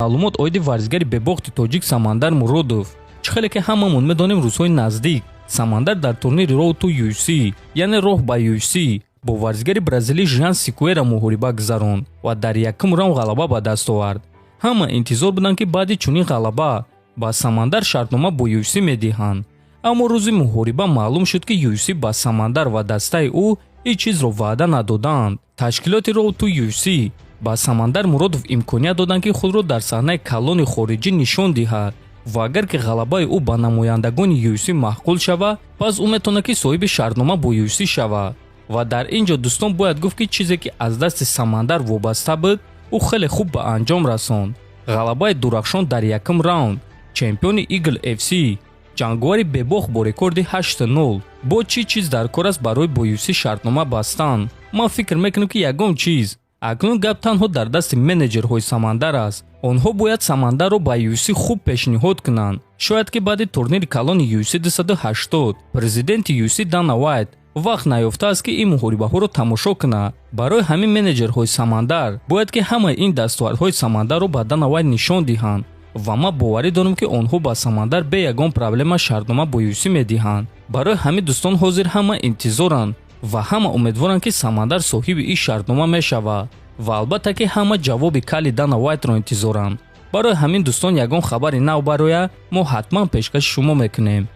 Маълумот оиди варзигари бебохти тоҷик Самандар Муродов. Чӣ хеле ки ҳамамон медонем, рӯзҳои наздик Самандар дар турнири Road to UFC, яъне роҳ ба UFC, бо варзигари бразилӣ Жан Сикуэра муҳориба гузаронд ва дар якум раунд ғалаба ба даст овард. Ҳама интизор буданд, ки баъди чунин ғалаба ба Самандар шартнома бо UFC медиҳанд, аммо рӯзи муҳориба маълум шуд, ки UFC ба Самандар ва дастаи ӯ ҳеҷ чизро ваъда надодаанд. Ташкилоти Road to UFC ба Самандар Муродов имконият доданд, ки худро дар саҳнаи калони хориҷӣ нишон диҳад ва агар ки ғалабаи ӯ ба намояндагони UFC маъқул шавад, пас ӯ метавонад, ки соҳиби шартнома бо UFC шавад. Ва дар ин ҷо, дӯстон, бояд гуфт, ки чизе ки аз дасти Самандар вобаста буд, ӯ хеле хуб ба анҷом расонд. Ғалабаи дурахшон дар якум раунд, чемпиони Eagle FC, ҷанговари бебохт бо рекорди 8-0. Бо чӣ чиз дар кор аст барои бо UFC шартнома бастан? Ман фикр мекунам, ки ягон чиз. Акнун гап танҳо дар дасти менеҷерҳои Самандар аст. Онҳо бояд Самандарро ба UFC хуб пешниҳод кунанд. Шояд ки баъди турнири калони UFC 280 президенти UFC Дана Вайт вақт наёфтааст, ки ин муҳорибаҳоро тамошо кунад. Барои ҳамин менеҷерҳои Самандар бояд ки ҳамаи ин дастовардҳои Самандарро ба Дана Вайт нишон диҳанд ва ман боварӣ дорам, ки онҳо ба Самандар бе ягон проблема шартнома бо UFC медиҳанд. Барои ҳамин, дӯстон, ҳозир ҳама интизоранд ва ҳама умедворанд, ки Самандар соҳиби ин шартнома мешавад ва албатта ки ҳама ҷавоби кали Дана Вайтро интизоранд. Барои ҳамин, дӯстон, ягон хабари нав бароя, мо ҳатман пешкаши шумо мекунем.